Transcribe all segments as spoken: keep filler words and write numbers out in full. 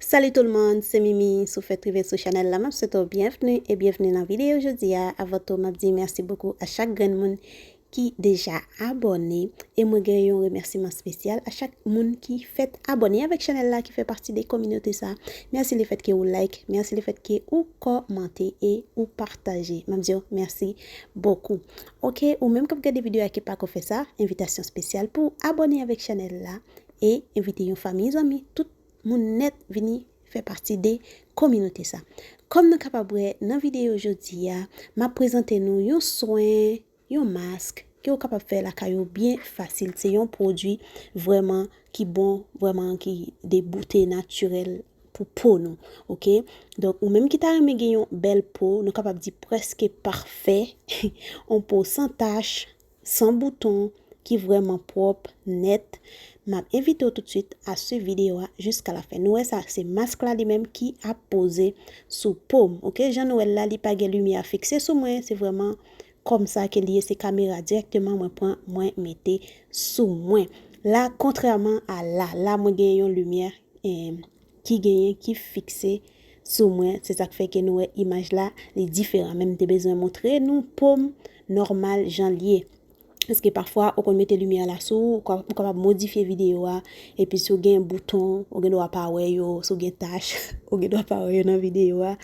Salut tout le monde, se Mimi. Si w fèk rive sou chanèl la, m ap swete w byenvni e byenvni nan videyo jodi a. Avan tou, m ap di mèsi bokou a chak grenn moun ki deja abòne. E mwen gen yon remèsiman espesyal a chak moun ki fèk abòne avèk chanèl la, ki fè pati de kominote sa. Mèsi lefètke ou like, mèsi lefètke ou kòmante e ou pataje. M ap di w mèsi bokou. Oke, ou menm k ap gade videyo a ki pako fè sa, envitasyon espesyal pou w abòne avèk chanèl la e envite yon fanmi, zanmi, tout moun nèt vini fè pati de kominote sa. Kòm nou kapab wè nan videyo jodi a, m ap prezante nou yon swen, yon mask ke w kapab fè lakay ou byen fasil. Se yon pwodui vrèman ki bon, vrèman ki de boute natirèl pou po nou, oke? Donk, ou menm ki ta renmen gen yon bèl po, nou kapab di prèske pafè, yon po san tach, san bouton, ki vrèman pwòp, nèt, m ap envite w toutswit a swiv videyo a jiska lafen. Nou wè sa, se mask la li menm ki ap poze sou po m, oke? Jan nou wè l la, li pa gen limyè fikse sou mwen, se vrèman kòm sa ke li ye, se kamera dirèkteman mwen pran, mwen mete sou mwen. La, kontrèman a la, la mwen gen yon limyè, em, ki genyen, ki fikse sou mwen. Se sa k fè ke nou wè imaj la, li diferan. Men m te bezwen montre nou po m nòmal jan l ye. Paske pafwa, ou konn mete limyè la sou, ou ka-, ou kapab modifye videyo a, epi si w gen bouton, ou gen dwa pa wè yo, si w gen tach, ou gen dwa pa wè yo nan videyo a.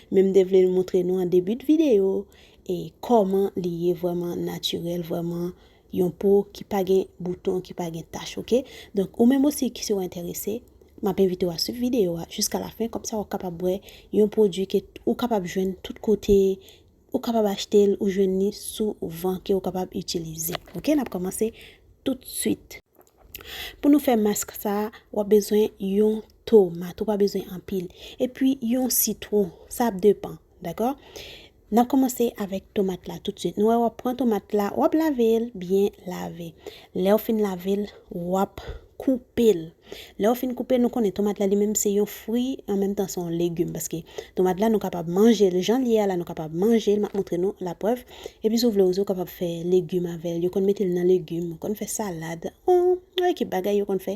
Men m te vle montre nou an debi de videyo, e kòman li ye vrèman natirèl, vrèman yon po ki pa gen bouton, ki pa gen tach, oke? Donk, ou menm osi ki si w enterese, m ap envite w a swiv videyo a jiska lafen, kòmsa w ap kapab wè yon pwodui ke ou kapab jwenn tout kote, ou kapab achte l, ou jwenn li souvan ke ou kapab itilize. Oke, n ap kòmanse toutswit. Pou nou fè mask sa, w ap bezwen yon tomat, ou pa bezwen anpil. Epi yon sitwon, sa ap depann, dakò? N ap kòmanse avèk tomat la toutswit. Nou wè, w ap pran tomat la, w ap lave l, byen lave. Lè w fin lave l, w ap koupe l. Lè w fin koupe l, nou konnen tomat la li menm se yon fwi, an menm tan se yon legim, paske tomat la nou kapab manje l, jan l ye a la nou kapab manje l, m ap montre nou laprèv. Epi si w vle osi, ou kapab fè legim avè l, yo konn mete l nan legim, yo konn fè salad, yon ekip bagay yo konn fè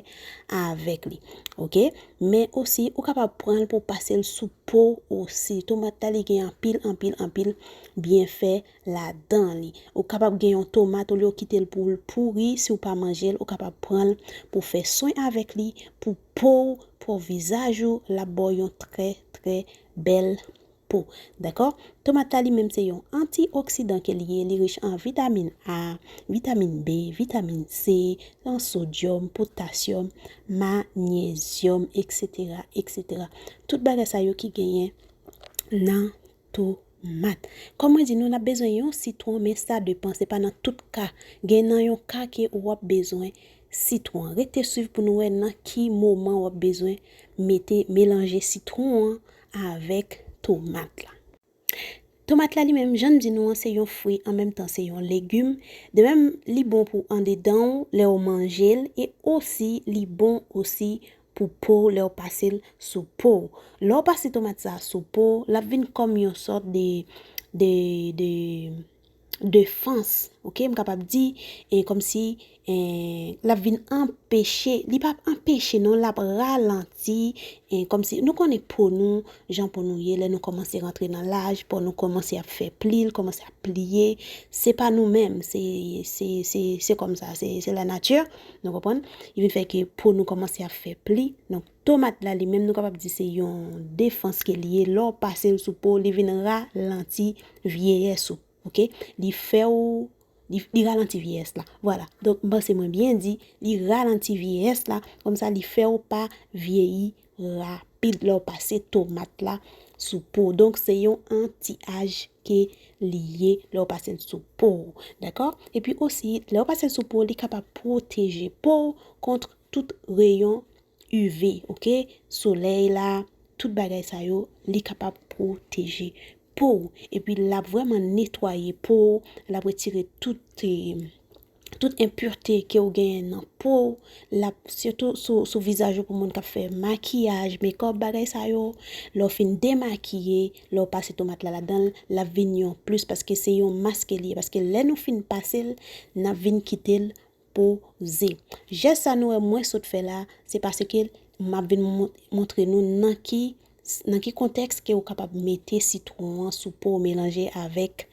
avèk li, oke? Men osi, ou kapab pran l pou w pase l sou po w osi. Tomat la, li gen anpil, anpil, anpil byenfè ladan li. Ou kapab gen yon tomat, olye w kite l pou l pouri, si w pa manje l, ou kapab pran l pou w fè swen avèk li, pou po w, pou vizaj ou, l ap ba w yon trè, trè bèl po. Dakò? Tomat la li menm se yon antioksidan ke li ye, li rich an vitamin A, vitamin B, vitamin C, an sodyòm, potasyòm, manyezyòm, eksetera, eksetera. Tout bagay sa yo ki genyen nan tomat. Kòm mwen di nou, n ap bezwen yon sitwon, men sa depann, se pa nan tout ka. Gen nan yon ka ke w ap bezwen sitwon. Rete swiv pou nou wè nan ki moman w ap bezwen mete, melanje sitwon an avèk tomat la. Tomat la li menm, jan m di nou an, se yon fwi, an menm tan se yon legim. De menm, li bon pou andedan w lè w manje l, e osi li bon osi pou po w lè w pase l sou po w. Lè w pase tomat sa sou po w, l ap vin kòm yon sòt de, de, de defans, oke? M kapab di, e, kòmsi, e, l ap vin anpeche, li p ap anpeche non, l ap ralanti, e, kòmsi, nou konnen po nou, jan po nou ye, lè nou kòmanse rantre nan laj, po nou kòmanse ap fè pli, l kòmanse ap pliye, se pa nou menm, se, se, se, se kòmsa, se, se lanati, nou konprann? Li vin fè ke po nou kòmanse ap fè pli. Donk, tomat la li menm, nou kapab di se yon defans ke li ye. Lè w pase l sou po, li vin ralanti vyeyès ou, oke? Li fè w, li, li ralanti vyeyès la. Vwala. Donk, m panse mwen byen di, li ralanti vyeyès la, kòmsa li fè w pa vyeyi rapid lè w pase tomat la sou po. Donk, se yon anti-aj ke li ye lè w pase l sou po w. Dakò? Epi osi, lè w pase l sou po w, li kapab pwoteje po w kont tout reyon U V, oke? Solèy la, tout bagay sa yo, li kapab pwoteje po w. Epi l ap vrèman netwaye po w, l ap retire tout, eh, tout enpirte ke w genyen nan po w, l ap sitou sou, sou vizaj ou pou moun k ap fè makiyaj, mekòp, bagay sa yo, lè w fin demakiye, lè w pase tomat la ladan l, l ap vin yon plis paske se yon mask li ye. Paske lè nou fin pase l, n ap vin kite l poze. Jès sa nou wè mwen sot fè la, se paske M ap vin mont- montre nou nan ki, nan ki kontèks ke ou kapab mete sitwon an sou po w melanje avèk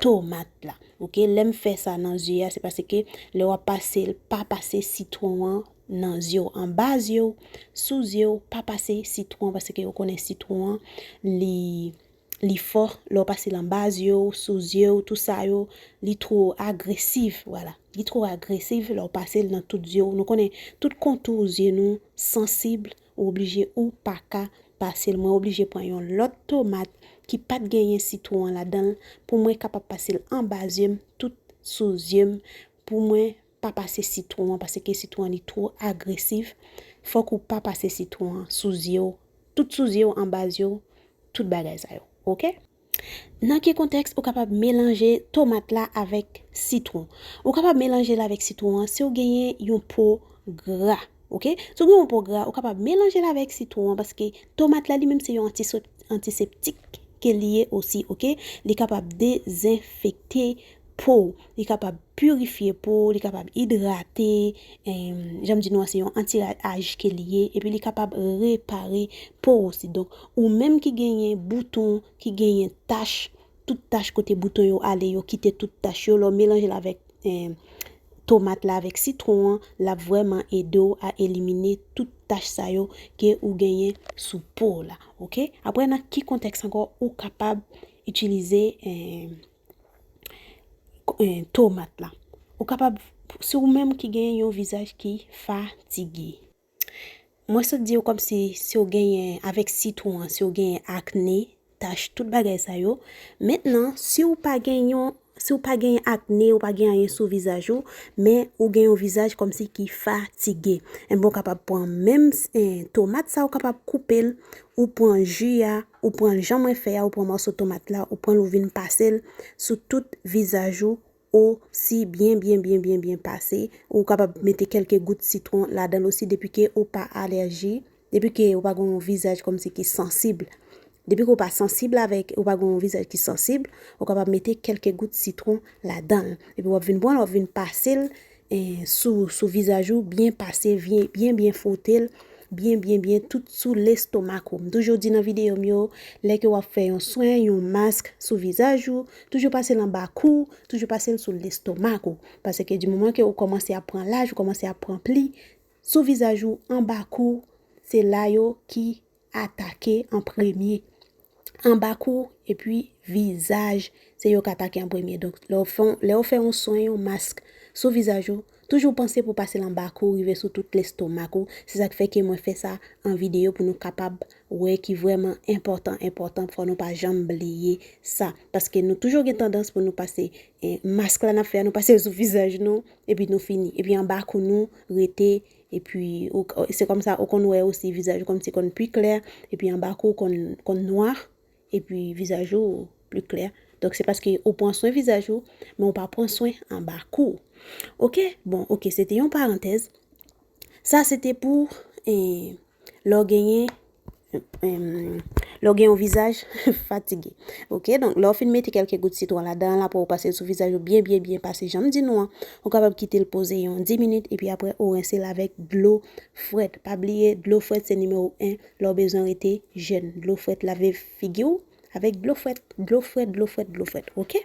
tomat la. Oke, lè m fè sa nan zye a, se paske lè w ap pase l, pa pase sitwon an nan zye w, anba zye w, sou zye w, pa pase sitwon, paske ou konnen sitwon an, li li fò, lè w pase l anba zye w, sou zye w, tou sa yo, li twò agresif, vwala. Li twò agresif lè w pase l nan tout zye w. Nou konnen tout kontou zye nou sansib, ou oblije ou pa ka pase l. Mwen oblije pran yon lòt tomat ki pa t genyen sitwon an ladan l pou mwen kapab pase l anba zye m, tout sou zye m, pou mwen pa pase sitwon an, paske sitwon an li twò agresif. Fòk ou pa pase sitwon an sou zye w, tout sou zye w, anba zye w, tout bagay sa yo. Oke? Nan ki kontèks ou kapab melanje tomat la avèk sitwon? Ou kapab melanje l avèk sitwon an si w genyen yon po gra. Oke? Si w gen yon po gra, ou kapab melanje l avèk sitwon an paske tomat la li menm se yon antiso- antiseptik ke li ye osi, oke? Li kapab dezenfekte po w. Li kapab pirifye po w, li kapab idrate, em, jan m di nou an, se yon anti-aj ke li ye, epi li kapab repare po w osi. Donk, ou menm ki genyen bouton, ki genyen tach, tout tach kote bouton yo ale, yo kite tout tach yo, lè w melanje l avèk, em, tomat la, avèk sitwon an, l ap vrèman ede w a elimine tout tach sa yo ke ou genyen sou po w la, oke? Apre, nan ki kontèks ankò ou kapab itilize, em, ko- eh, tomat la? Ou kapab, si ou menm ki genyen yon vizaj ki fatige. Mwen sot di w kòmsi si w genyen avèk sitwon an, si w genyen akne, tach, tout bagay sa yo. Mentnan, si w pa genyen, si w pa genyen akne, ou pa gen anyen sou vizaj ou, men ou gen yon vizaj kòmsi ki fatige, enben w kapab pran menm, eh, tomat sa, ou kapab koupe l, ou pran ji a, ou pran l jan mwen fè a, ou pran mòso tomat la, ou pran l, ou vin pase l sou tout vizaj ou osi byen, byen, byen, byen, byen pase. Ou kapab mete kèlke gout sitwon ladan l osi, depi ke ou pa alèji, depi ke ou pa gen yon vizaj kòmsi ki sansib. Depi ke ou pa sansib avèk, ou pa gen yon vizaj ki sansib, ou kapab mete kèlke gout sitwon ladan l. Epi w ap vin pran l, w ap vin pase l, eh, sou, sou vizaj ou, byen pase, byen, byen, byen fwote l, byen, byen, byen, tout sou lestomak ou. M toujou di nan videyo m yo, lè ke w ap fè yon swen, yon mask sou vizaj ou, toujou pase l anba kou, toujou pase l sou lestomak ou. Paske di moman ke ou kòmanse ap pran laj, ou kòmanse ap pran pli, sou vizaj ou, anba kou, se la yo ki atake an premye. Anba kou epi vizaj, se yo k atake an premye. Donk, lè w fè, lè w fè yon swen, yon mask sou vizaj ou, toujou panse pou pase l anba kou, rive sou tout lestomak ou. Se sa k fè ke mwen fè sa an videyo pou nou kapab wè ki vrèman enpòtan, enpòtan. Fò nou pa janm bliye sa. Paske nou toujou gen tandans pou nou pase, eh, mask la n ap fè a, nou pase l sou vizaj nou, epi nou fini. Epi anba kou nou rete, epi ou, se kòmsa ou konn wè osi vizaj ou kòmsi konn pi klè, epi anba kou konn, konn nwa, epi vizaj ou pli klè. Donk, se paske ou pran swen vizaj ou, men ou pa pran swen anba kou. Oke? Bon, oke, se te yon parantèz. Sa, se te pou, eh, lè w genyen, em, lè w gen yon vizaj fatige. Oke? Donk, lè w fin mete kèlke gout sitwon ladan l, apre w pase l sou vizaj ou byen, byen, byen pase. Jan m di nou an, ou kapab kite l poze yon dis minit, epi apre, ou rense l avèk dlo frèt. Pa bliye, dlo frèt se nimewo en lè w bezwen rete jèn. Dlo frèt lave figi w avèk dlo frèt, dlo frèt, dlo frèt, dlo frèt, oke?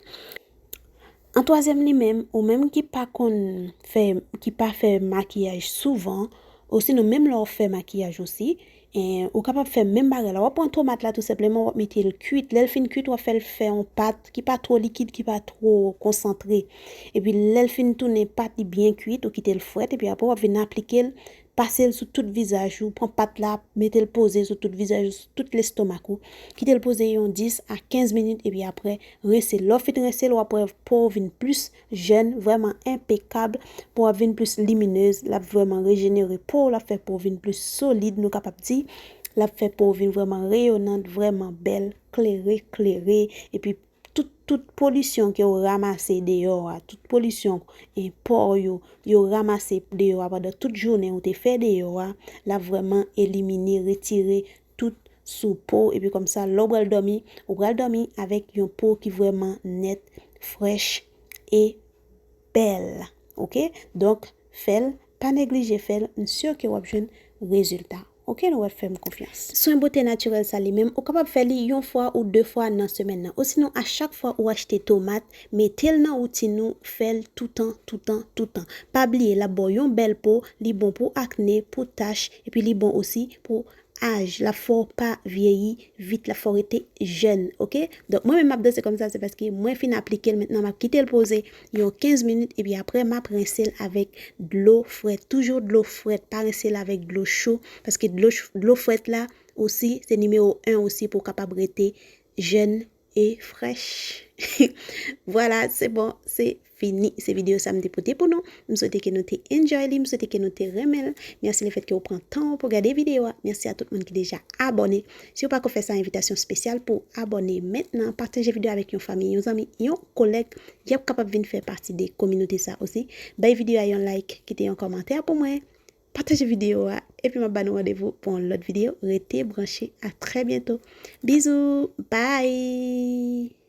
An twazyèm li menm, ou menm ki pa konn fè, ki pa fè makiyaj souvan, osinon menm lè w fè makiyaj osi, eh, ou kapab fè menm bagay la. W ap pran tomat la tou senpleman, w ap mete l kuit. Lè l fin kuit, w ap fè l fè yon pat ki pa twò likid, ki pa twò konsantre. Epi lè l fin tounen pat, li byen kuit, ou kite l frèt, epi apre w ap vin aplike l, pase l sou tout vizaj ou, pran pat la, mete l poze sou tout vizaj ou, sou tout lestomak ou. Kite l poze yon dis a kenz minit, epi apre, rense l. Lè w fin rense l, w ap wè po w vin plis jèn, vrèman enpekab, po w ap vin plis liminez, l ap vrèman rejenere po w, l ap fè po w vin plis solid, nou kapab di, l ap fè po w vin vrèman reyonant, vrèman bèl, klere, klere, epi tout, tout polisyon ke w ranmase deyò a, tout polisyon, eh, po yo, yo ranmase deyò a pandan tout jounen ou te fè deyò a, l ap vrèman elimine, retire tout sou po, epi kòmsa, lè w pral dòmi, ou pral dòmi avèk yon po ki vrèman nèt, frèch e bèl. Oke? Donk, fè l, pa neglije fè l, m si ke w ap jwenn rezilta. Ok, nou wè, fè m konfyans. Swen bote natirèl sa li menm, ou kapab fè li yon fwa ou de fwa nan semèn nan. Osinon, a chak fwa ou achte tomat, mete l nan woutin ou, fè l toutan, toutan, toutan. Pa bliye, l ap ba w yon bèl po, li bon pou akne, pou tach, epi li bon osi pou aj. L ap fè w pa vyeyi vit, l ap fè w rete jèn, ok? Donk, mwen menm m ap danse kòmsa, se paske mwen fin aplike l, mentnan m ap kite l poze yon kenz minit, epi apre, m ap rense l avèk dlo frèt. Toujou dlo frèt, pa rense l avèk dlo cho, paske dlo, dlo frèt la osi, se nimewo en osi pou w kapab rete jèn e frèch. Vwala, se bon, se fini. Se videyo sa m te pote pou nou. M swete ke nou te enjoy li, m swete ke nou te renmen l. Mèsi lefèt ke w pran tan w pou gade videyo a. Mèsi a tout moun ki deja abòne. Si w pako fè sa, envitasyon espesyal pou w abòne mentnan. Pataje videyo avèk yon fanmi, yon zanmi, yon kolèg. Y ap kapab vin fè pati de kominote sa osi. Bay videyo a yon like, kite yon kòmantè pou mwen. Pataje videyo a, epi m ap ba nou randevou pou yon lòt videyo. Rete branche. A trè byento. Bizou. Bye.